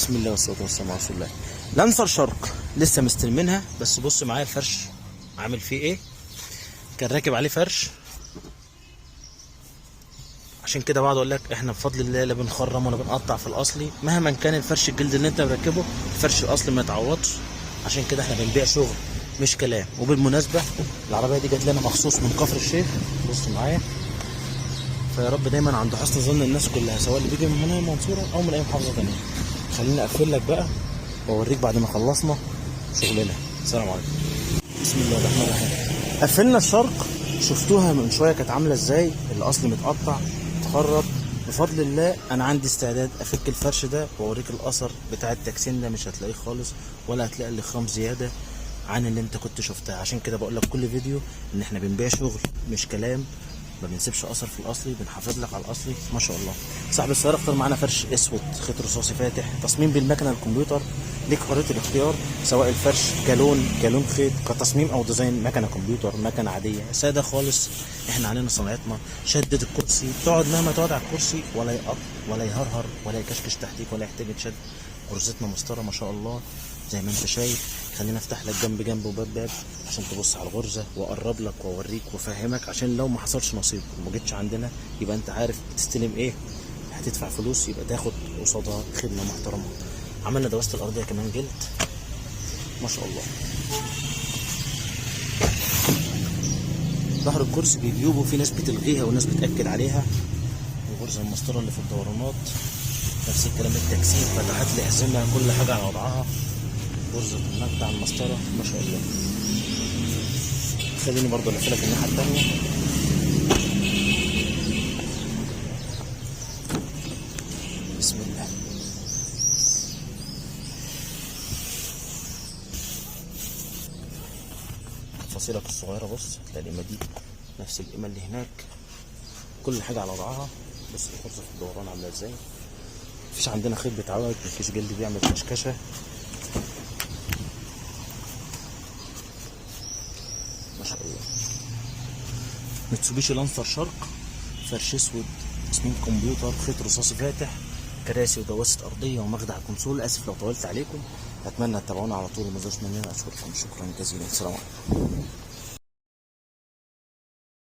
بسم الله والصلاة والسلام على رسول الله. لانسر شرق لسه مستلمينها، بس بص معايا الفرش عامل فيه ايه. كان راكب عليه فرش، عشان كده بقعد اقول لك احنا بفضل الله لا بنخرم ولا بنقطع في الاصلي، مهما كان الفرش الجلد اللي انت مركبة الفرش الاصلي ما يتعوضش. عشان كده احنا بنبيع شغل مش كلام. وبالمناسبة العربية دي جت لنا مخصوص من كفر الشيخ، بص معايا. فيا رب دايما عند حسن ظن الناس كلها، سواء اللي بيجي من هنا المنصورة او من اي محافظة ثانية. خليني اقفل لك بقى واوريك بعد ما خلصنا شغلنا. السلام عليكم. بسم الله الرحمن الرحيم. قفلنا الشرق، شفتوها من شوية كانت عامله ازاي، الاصل متقطع اتخرب. بفضل الله انا عندي استعداد افك الفرش ده واوريك الاثر بتاع التكسين ده، مش هتلاقيه خالص، ولا هتلاقي الاخرام زيادة عن اللي انت كنت شفتها. عشان كده بقول لك كل فيديو ان احنا بنبيع شغل مش كلام، ما بنسيبش اثر في الاصلي، بنحافظ لك على الاصلي ما شاء الله. صاحب السيارة اختار معانا فرش اسود خيط رصاصي فاتح، تصميم بالمكنه الكمبيوتر، ليك حرية الاختيار سواء الفرش كلون كلون خيط كتصميم او design، مكنه كمبيوتر، مكنه عادية ساده خالص. احنا علينا صناعتنا. شدة الكرسي تقعد مهما تقعد على الكرسي ولا يقط ولا يهرهر ولا يكشكش تحتيك ولا يحتاج يتشد. غرزتنا مسطرة ما شاء الله زي ما انت شايف. خلينا افتح لك جنب جنب وباب باب عشان تبص على الغرزه، واقرب لك واوريك وافهمك، عشان لو ما حصلش نصيب وما جيتش عندنا يبقى انت عارف بتستلم ايه. هتدفع فلوس يبقى تاخد قصادها خدمة محترمه. عملنا دواسه الارضية كمان جلد ما شاء الله. ظهر الكرسي بجيوبه، في ناس بتلغيها وناس بتاكد عليها. الغرزه المسطره اللي في الدورانات نفس الكلام، التكسير، فتحات الأحزمة، كل حاجة على وضعها. غرزة المقطع المسطرة ما شاء الله. خليني برضو الف لك الناحية التانية. بسم الله. تفاصيلك الصغيرة، بص هتلاقي القيمة دي نفس القيمة اللي هناك، كل حاجة على وضعها. بص الغرزة في الدوران عاملة ازاي. مفيش عندنا خيط بيتعوج، مفيش جلد بيعمل كشكشة. ما شاء الله. ميتسوبيشي لانسر شرق، فرش اسود، تصميم كمبيوتر، خيط رصاصي فاتح، كراسي ودواسة ارضية ومخدع كونسول. اسف لو طولت عليكم، اتمنى تتابعونا على طول وما تزعلوش مننا. اشكركم شكرا جزيلا. السلام عليكم.